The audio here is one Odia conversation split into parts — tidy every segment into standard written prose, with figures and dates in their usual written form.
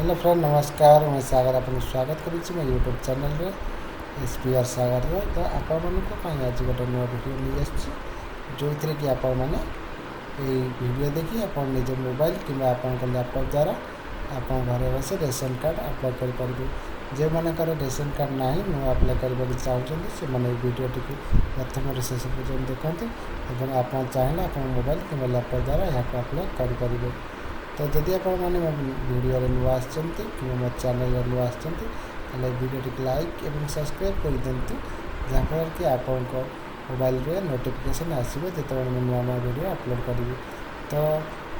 ହ୍ୟାଲୋ ଫ୍ରେଣ୍ଡ, ନମସ୍କାର। ମୁଁ ସାଗର, ଆପଣଙ୍କୁ ସ୍ୱାଗତ କରୁଛି ମୋ ୟୁଟ୍ୟୁବ୍ ଚ୍ୟାନେଲରେ ଏସ୍ ପି ଆର୍ ସାଗରରେ। ତ ଆପଣମାନଙ୍କ ପାଇଁ ଆଜି ଗୋଟେ ନୂଆ ଭିଡ଼ିଓ ନେଇ ଆସିଛି, ଯେଉଁଥିରେ କି ଆପଣମାନେ ଏଇ ଭିଡ଼ିଓ ଦେଖି ଆପଣ ନିଜ ମୋବାଇଲ କିମ୍ବା ଆପଣଙ୍କ ଲ୍ୟାପଟପ୍ ଦ୍ୱାରା ଆପଣ ଘରେ ବସି ରେସନ କାର୍ଡ଼ ଆପ୍ଲାଏ କରିପାରିବେ। ଯେଉଁମାନଙ୍କର ରେସନ କାର୍ଡ଼ ନାହିଁ, ନୂଆ ଆପ୍ଲାଏ କରିବାକୁ ଚାହୁଁଛନ୍ତି, ସେମାନେ ଏଇ ଭିଡ଼ିଓଟିକୁ ପ୍ରଥମରୁ ଶେଷ ପର୍ଯ୍ୟନ୍ତ ଦେଖନ୍ତୁ ଏବଂ ଆପଣ ଚାହିଁଲେ ଆପଣ ମୋବାଇଲ କିମ୍ବା ଲ୍ୟାପଟପ୍ ଦ୍ୱାରା ଏହାକୁ ଆପ୍ଲାଏ କରିପାରିବେ। ତ ଯଦି ଆପଣମାନେ ମୋ ଭିଡ଼ିଓରେ ନୂଆ ଆସିଛନ୍ତି କିମ୍ବା ମୋ ଚ୍ୟାନେଲରେ ନୂଆ ଆସିଛନ୍ତି, ତାହେଲେ ଭିଡ଼ିଓଟିକୁ ଲାଇକ୍ ଏବଂ ସବସ୍କ୍ରାଇବ୍ କରିଦିଅନ୍ତୁ, ଯାହାଫଳରେ କି ଆପଣଙ୍କ ମୋବାଇଲରେ ନୋଟିଫିକେସନ୍ ଆସିବ ଯେତେବେଳେ ମୁଁ ନୂଆ ନୂଆ ଭିଡ଼ିଓ ଅପଲୋଡ଼ କରିବି। ତ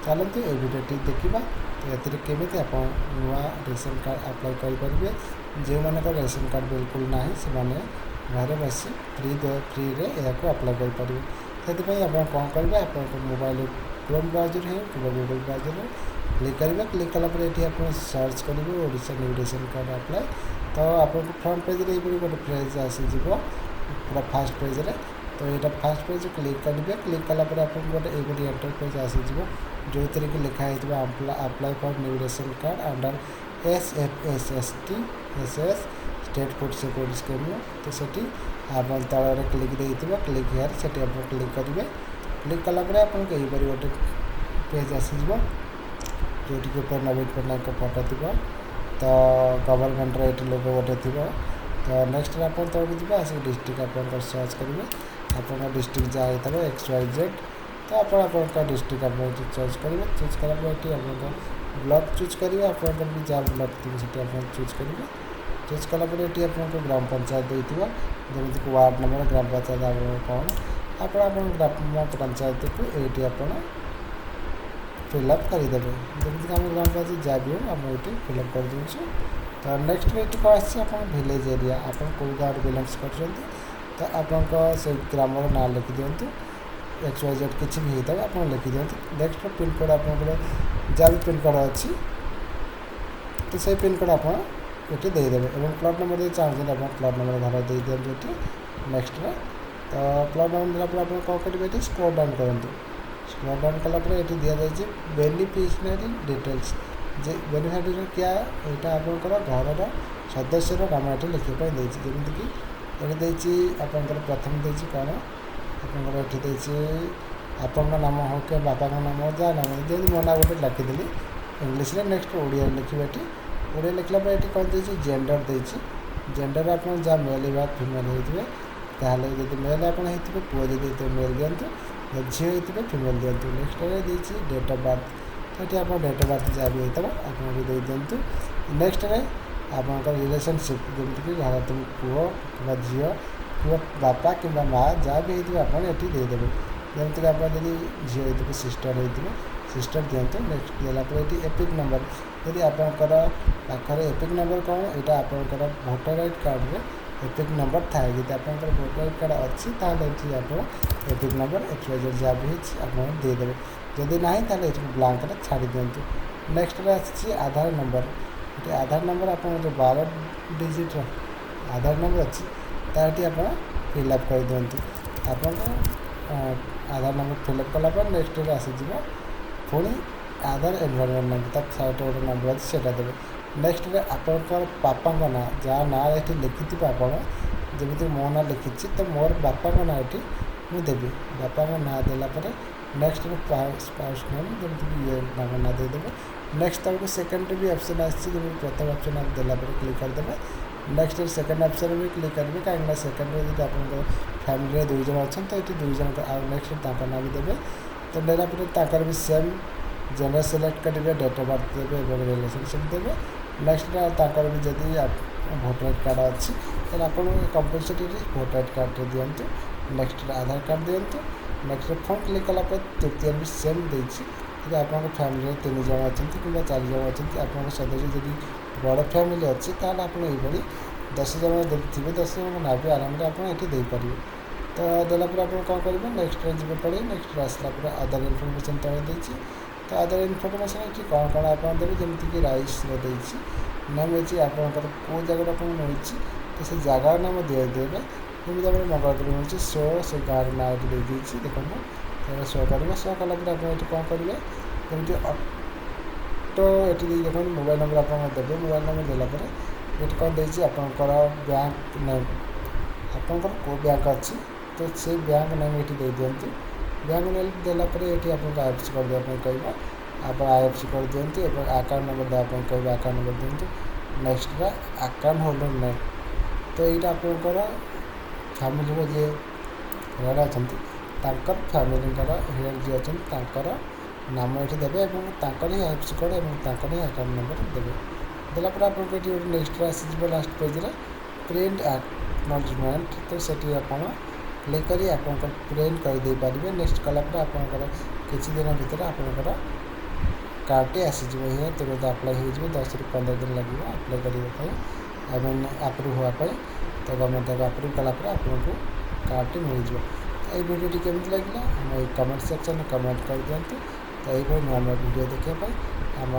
ଚାଲନ୍ତୁ, ଏ ଭିଡ଼ିଓଟି ଦେଖିବା। ତ ଏଥିରେ କେମିତି ଆପଣ ନୂଆ ରେସନ କାର୍ଡ଼ ଆପ୍ଲାଏ କରିପାରିବେ, ଯେଉଁମାନଙ୍କର ରେସନ କାର୍ଡ଼ ବିଲକୁଲ ନାହିଁ, ସେମାନେ ଘରେ ବସି ଫ୍ରିରେ ଏହାକୁ ଆପ୍ଲାଏ କରିପାରିବେ। ସେଥିପାଇଁ ଆପଣ କ'ଣ କରିବେ? ଆପଣଙ୍କ ମୋବାଇଲ କ୍ରୋମ୍ ବ୍ରାଉଜର୍ ହେଉ କିମ୍ବା ଗୁଗଲ୍ ବ୍ରାଉଜର୍ କ୍ଲିକ୍ କରିବେ। କ୍ଲିକ୍ କଲା ପରେ ଏଠି ଆପଣ ସର୍ଚ୍ଚ କରିବେ "Odisha new ration card apply". ତ ଆପଣଙ୍କୁ ଫ୍ରଣ୍ଟ ପେଜ୍ରେ ଏହିପରି ଗୋଟେ ପେଜ୍ ଆସିଯିବ, ପୁରା ଫାର୍ଷ୍ଟ ପେଜ୍ରେ। ତ ଏଇଟା ଫାର୍ଷ୍ଟ ପେଜ୍ କ୍ଲିକ୍ କରିବେ। କ୍ଲିକ୍ କଲା ପରେ ଆପଣଙ୍କୁ ଗୋଟେ ଏଇପରି ଏଣ୍ଟର ପେଜ୍ ଆସିଯିବ, ଯେଉଁଥିରେ କି ଲେଖା ହେଇଥିବ "Apply for new ration card under SFSST SS State Food Security Scheme"। ତ ସେଠି ଆପଣ ତଳରେ କ୍ଲିକ୍ ଦେଇଥିବ, କ୍ଲିକ୍ here, ସେଠି ଆପଣ କ୍ଲିକ୍ କରିବେ। କ୍ଲିକ୍ କଲା ପରେ ଆପଣଙ୍କୁ ଏହିପରି ଗୋଟେ ପେଜ୍ ଆସିଯିବ, ଯେଉଁଠିକି ଉପରେ ନବୀନ ପଟ୍ଟନାୟକଙ୍କ ଫଟୋ ଥିବ। ତ ଗଭର୍ଣ୍ଣମେଣ୍ଟର ଏଇଠି ଲୋଗୋ ଗୋଟେ ଥିବ। ତ ନେକ୍ସଟ ଆପଣ ତଳକୁ ଯିବେ, ଆସିକି ଡିଷ୍ଟ୍ରିକ୍ଟ ଆପଣଙ୍କର ସର୍ଚ୍ଚ କରିବେ। ଆପଣଙ୍କ ଡିଷ୍ଟ୍ରିକ୍ଟ ଯାହା ହେଇଥିବ, ଏକ୍ସ ୱାଇ ଜେଡ଼୍, ତ ଆପଣ ଆପଣଙ୍କ ଡିଷ୍ଟ୍ରିକ୍ଟ ଆପଣ ଏଠି ଚୁଜ୍ କରିବେ। ଚୁଜ୍ କଲା ପରେ ଏଠି ଆପଣଙ୍କ ବ୍ଲକ୍ ଚୁଜ୍ କରିବେ। ଆପଣଙ୍କର ବି ଯାହା ବ୍ଲକ୍ ଥିବ, ସେଠି ଆପଣ ଚୁଜ୍ କରିବେ। ଚୁଜ୍ କଲା ପରେ ଏଠି ଆପଣଙ୍କୁ ଗ୍ରାମ ପଞ୍ଚାୟତ ଦେଇଥିବ, ଯେମିତିକି ୱାର୍ଡ଼ ନମ୍ବର, ଗ୍ରାମ ପଞ୍ଚାୟତ ଆପଣଙ୍କ କ'ଣ, ଆପଣ ଆପଣଙ୍କ ଗ୍ରାମ ପଞ୍ଚାୟତକୁ ଏଇଠି ଆପଣ ଫିଲ୍ଅପ୍ କରିଦେବେ। ଯେମିତିକି ଆମ ଗ୍ରାମ ପଞ୍ଚାୟତ ଯାହା ବି ହଉ, ଆମେ ଏଇଠି ଫିଲ୍ଅପ୍ କରିଦେଉଛୁ। ତ ନେକ୍ସଟ ଏଠି କ'ଣ ଆସିଛି? ଆପଣ ଭିଲେଜ୍ ଏରିଆ, ଆପଣ କେଉଁ ଗାଁରୁ ବିଲଙ୍ଗସ୍ କରୁଛନ୍ତି, ତ ଆପଣଙ୍କ ସେଇ ଗ୍ରାମର ନାଁ ଲେଖିଦିଅନ୍ତୁ। ଏକ୍ସ ୱାଇ ଜେଡ଼୍ କିଛି ବି ହେଇଥାଉ, ଆପଣ ଲେଖିଦିଅନ୍ତୁ। ନେକ୍ସଟ ପିନ୍କୋଡ଼୍, ଆପଣଙ୍କର ଯାହା ବି ପିନ୍କୋଡ଼୍ ଅଛି, ତ ସେଇ ପିନ୍କୋଡ଼୍ ଆପଣ ଏଠି ଦେଇଦେବେ ଏବଂ ପ୍ଲଟ୍ ନମ୍ବର ଯଦି ଚାହୁଁଛନ୍ତି, ଆପଣ ପ୍ଲଟ୍ ନମ୍ବର ଘର ଦେଇଦିଅନ୍ତୁ ଏଠି ନେକ୍ସଟରେ। ତ ପ୍ଲଟ୍ ନମ୍ବର ଦେଲା ପରେ ଆପଣ କ'ଣ କରିବେ? ଏଠି ସ୍କ୍ରୋଲ୍ ଡାଉନ୍ କରନ୍ତୁ। ସ୍କ୍ରୋଲ୍ ଡାଉନ୍ କଲା ପରେ ଏଠି ଦିଆଯାଇଛି ବେନିଫିସିଆରୀ ଡିଟେଲ୍ସ। ଯେ ବେନିଫିସିଆରୀ କିଆ, ଏଇଟା ଆପଣଙ୍କର ଘରର ସଦସ୍ୟର ନାମ ଏଠି ଲେଖିବା ପାଇଁ ଦେଇଛି। ଯେମିତିକି ଏଠି ଦେଇଛି ଆପଣଙ୍କର ପ୍ରଥମେ ଦେଇଛି କ'ଣ, ଆପଣଙ୍କର ଏଠି ଦେଇଛି ଆପଣଙ୍କ ନାମ ହେଉ କି ବାପାଙ୍କ ନାମ ହେଉ, ଯାହା ନାମ। ଯେମିତି ମୋ ନାଁ ଗୋଟେ ଲେଖିଦେଲି ଇଂଲିଶରେ, ନେକ୍ସଟ ଓଡ଼ିଆରେ ଲେଖିବେ। ଏଠି ଓଡ଼ିଆ ଲେଖିଲା ପରେ ଏଠି କ'ଣ ଦେଇଛି? ଜେଣ୍ଡର ଦେଇଛି। ଜେଣ୍ଡର ଆପଣ ଯାହା ମେଲ୍ ବା ଫିମେଲ୍ ହେଇଥିବେ, ତାହେଲେ ଯଦି ମେଲ୍ ଆପଣ ହେଇଥିବେ, ପୁଅ ଯଦି ହେଇଥିବେ ମେଲ୍ ଦିଅନ୍ତୁ, ଯଦି ଝିଅ ହେଇଥିବେ ଫିମେଲ୍ ଦିଅନ୍ତୁ। ନେକ୍ସଟରେ ଦେଇଛି ଡେଟ୍ ଅଫ୍ ବାର୍ଥ। ଏଠି ଆପଣ ଡେଟ୍ ଅଫ୍ ବାର୍ଥ ଯାହା ବି ହେଇଥିବ, ଆପଣ ବି ଦେଇଦିଅନ୍ତୁ। ନେକ୍ସଟରେ ଆପଣଙ୍କର ରିଲେସନସିପ୍, ଯେମିତିକି ଘର ତୁମ ପୁଅ କିମ୍ବା ଝିଅ କିମ୍ବା ବାପା କିମ୍ବା ମା, ଯାହା ବି ହେଇଥିବେ, ଆପଣ ଏଠି ଦେଇଦେବେ। ଯେମିତିକି ଆପଣ ଯଦି ଝିଅ ହେଇଥିବେ, ସିଷ୍ଟର ହେଇଥିବେ, ସିଷ୍ଟର ଦିଅନ୍ତୁ। ନେକ୍ସଟ ଦେଲା ପରେ ଏଠି ଏପିକ୍ ନମ୍ବର, ଯଦି ଆପଣଙ୍କର ପାଖରେ। ଏପିକ୍ ନମ୍ବର କ'ଣ? ଏଇଟା ଆପଣଙ୍କର ଭୋଟର I କାର୍ଡ଼ରେ ଏପିକ୍ ନମ୍ବର ଥାଏ। ଯଦି ଆପଣଙ୍କର ଭୋଟର I card ଅଛି, ତାହେଲେ ଏଠି ଆପଣ epic number X Y Z ଯାହା ବି ହେଇଛି, ଆପଣ ଦେଇଦେବେ। ଯଦି ନାହିଁ, ତାହେଲେ ଏଠି ବ୍ଲାଙ୍କରେ ଛାଡ଼ି ଦିଅନ୍ତୁ। ନେକ୍ସଟରେ ଆସିଛି ଆଧାର ନମ୍ବର। ଏଠି ଆଧାର ନମ୍ବର, ଆପଣଙ୍କ ଯେଉଁ 12 ଡିଜିଟ୍ର ଆଧାର ନମ୍ବର ଅଛି, ତା ଏଠି ଆପଣ ଫିଲ୍ଅପ୍ କରିଦିଅନ୍ତୁ। ଆପଣଙ୍କ ଆଧାର ନମ୍ବର ଫିଲ୍ଅପ୍ କଲା ପରେ ନେକ୍ସଟରେ ଆସିଯିବ ପୁଣି ଆଧାର ଏନରୋଲମେଣ୍ଟ ନମ୍ବର। ତା ସାଇଡ଼୍ରେ ଗୋଟେ ନମ୍ବର ଅଛି, ସେଇଟା ଦେବେ। ନେକ୍ସଟରେ ଆପଣଙ୍କର ବାପାଙ୍କ ନାଁ, ଯାହା ନାଁ ଏଠି ଲେଖିଥିବେ ଆପଣ। ଯେମିତି ମୋ ନାଁ ଲେଖିଛି, ତ ମୋର ବାପାଙ୍କ ନାଁ ଏଠି ମୁଁ ଦେବି। ବାପାଙ୍କ ନାଁ ଦେଲା ପରେ ନେକ୍ସଟରେ ସ୍ପାଉସ୍ ନେମ୍, ଯେମିତିକି ଇଏ ତାଙ୍କ ନାଁ ଦେଇଦେବେ। ନେକ୍ସଟ ତଳକୁ ସେକେଣ୍ଡରେ ବି ଅପସନ୍ ଆସିଛି। ଯେମିତି ପ୍ରଥମ ଅପସନ୍ ଦେଲା ପରେ କ୍ଲିକ୍ କରିଦେବେ, next second option B click କରିବେ, କାହିଁକିନା ସେକେଣ୍ଡରେ ଯଦି ଆପଣଙ୍କ ଫ୍ୟାମିଲିରେ ଦୁଇ ଜଣ ଅଛନ୍ତି, ତ ଏଠି ଦୁଇ ଜଣଙ୍କ ଆଉ ନେକ୍ସଟ ତାଙ୍କ ନାଁ ବି ଦେବେ। ତ ଦେଲା ପରେ ତାଙ୍କର ବି ସେମ୍ ଜେଣ୍ଡର ସିଲେକ୍ଟ କରିବେ, ଡେଟ୍ ଅଫ୍ ବାର୍ଥ ଦେବେ ଏବଂ ରିଲେସନସିପ୍ ଦେବେ। ନେକ୍ସଟ ତାଙ୍କର ବି ଯଦି ଭୋଟର I card ଅଛି, ତାହେଲେ ଆପଣ କମ୍ପଲସରି ଭୋଟର I କାର୍ଡ଼ରେ ଦିଅନ୍ତୁ। ନେକ୍ସଟ ଆଧାର କାର୍ଡ଼ ଦିଅନ୍ତୁ। ନେକ୍ସଟ ଫୋନ୍ କ୍ଲିକ୍ କଲା ପରେ ତୃତୀୟରେ ବି ସେମ୍ ଦେଇଛି। ଯଦି ଆପଣଙ୍କ ଫ୍ୟାମିଲିରେ ତିନି ଜଣ ଅଛନ୍ତି କିମ୍ବା ଚାରି ଜଣ ଅଛନ୍ତି, ଆପଣଙ୍କ ସଦସ୍ୟ ଯଦି ବଡ଼ ଫ୍ୟାମିଲି ଅଛି, ତାହେଲେ ଆପଣ ଏଇଭଳି 10 ଜଣ ଯଦି ଥିବେ, 10 ଜଣଙ୍କ ନାଁ ବି ଆରାମରେ ଆପଣ ଏଠି ଦେଇପାରିବେ। ତ ଦେଲା ପରେ ଆପଣ କ'ଣ କରିବେ? ନେକ୍ସଟରେ ଯିବେ ପଳେଇ। ନେକ୍ସଟରେ ଆସିଲା ପରେ ଅଦର ଇନଫର୍ମେସନ୍ ତଳେ ଦେଇଛି। ତ ଅଦର ଇନଫର୍ମେସନ୍ ଏଠି କ'ଣ କ'ଣ ଆପଣ ଦେବେ? ଯେମିତିକି ରାଇସ୍ର ଦେଇଛି, ନେମ୍ ହେଇଛି, ଆପଣଙ୍କର କେଉଁ ଜାଗାରୁ ଆପଣ ମିଳୁଛି, ତ ସେ ଜାଗାର ନାମ ଦେଇଦେବେ। ଯେମିତି ଆମର ମଙ୍ଗଳପୁର ମିଳୁଛି, ସୋ ସେ ଗାଁର ନାଁ ଏଠି ଦେଇଦେଇଛି, ଦେଖନ୍ତୁ। ସେଇଟା ଶୋ କରିବ। ଶୋ କଲା ପରେ ଆପଣ ଏଠି କ'ଣ କରିବେ? ଯେମିତି ତ ଏଠି ଦେଖନ୍ତୁ, ମୋବାଇଲ୍ ନମ୍ବର ଆପଣ ଦେବେ। ମୋବାଇଲ୍ ନମ୍ବର ଦେଲା ପରେ ଏଠି କ'ଣ ଦେଇଛି? ଆପଣଙ୍କର ବ୍ୟାଙ୍କ ନେମ୍, ଆପଣଙ୍କର କେଉଁ ବ୍ୟାଙ୍କ ଅଛି, ତ ସେଇ ବ୍ୟାଙ୍କ ନେମ୍ ଏଠି ଦେଇଦିଅନ୍ତୁ। ବ୍ୟାଙ୍କ ନେମ୍ ଦେଲା ପରେ ଏଠି ଆପଣଙ୍କୁ ଆଇଏଫ୍ଏସ୍ସି କରିଦେବା ପାଇଁ କହିବ। ଆପଣ ଆଇଏଫ୍ଏସ୍ସି କରିଦିଅନ୍ତୁ ଏବଂ ଆକାଉଣ୍ଟ ନମ୍ବର ଦେବା ପାଇଁ କହିବ, ଆକାଉଣ୍ଟ ନମ୍ବର ଦିଅନ୍ତୁ। ନେକ୍ସଟରେ ଆକାଉଣ୍ଟ ହୋଲ୍ଡର ନେମ୍। ତ ଏଇଟା ଆପଣଙ୍କର ଫ୍ୟାମିଲିର ଯିଏ ହେଡ଼୍ ଅଛନ୍ତି, ତାଙ୍କର ଫ୍ୟାମିଲିଙ୍କର ହେଡ଼୍ ଯିଏ ଅଛନ୍ତି, ତାଙ୍କର ନାମ ଏଠି ଦେବେ ଏବଂ ତାଙ୍କର ହିଁ ଆଇଏଫ୍ଏସ୍ସି କୋଡ଼୍ ଏବଂ ତାଙ୍କର ହିଁ ଆକାଉଣ୍ଟ ନମ୍ବର ଦେବେ। ଦେଲା ପରେ ଆପଣଙ୍କୁ ଏଠି ଗୋଟେ ନେକ୍ସଟରେ ଆସିଯିବ, ଲାଷ୍ଟ ପେଜ୍ରେ ପ୍ରିଣ୍ଟ ଆକ୍ନୋଲେଜମେଣ୍ଟ। ତ ସେଠି ଆପଣ କ୍ଲିକ୍ କରି ଆପଣଙ୍କର ପ୍ରିଣ୍ଟ କରିଦେଇପାରିବେ। ନେକ୍ସଟ କଲା ପରେ ଆପଣଙ୍କର କିଛି ଦିନ ଭିତରେ ଆପଣଙ୍କର କାର୍ଡ଼ଟି ଆସିଯିବ। ଏହା ତୁରନ୍ତ ଆପ୍ଲାଏ ହୋଇଯିବ। 10ରୁ 15 ଦିନ ଲାଗିବ ଆପ୍ଲାଏ କରିବା ପାଇଁ, I mean approve ହେବା ପାଇଁ। ତ ଗଭର୍ଣ୍ଣମେଣ୍ଟ ତାକୁ ଆପ୍ରୁଭ୍ କଲା ପରେ ଆପଣଙ୍କୁ କାର୍ଡ଼ଟି ମିଳିଯିବ। ତ ଏଇ ଭିଡ଼ିଓଟି କେମିତି ଲାଗିଲା, ଆମ ଏଇ କମେଣ୍ଟ ସେକ୍ସନରେ କମେଣ୍ଟ କରିଦିଅନ୍ତୁ। ତ ଏଇଭଳି ନୂଆ ନୂଆ ଭିଡ଼ିଓ ଦେଖିବା ପାଇଁ ଆମ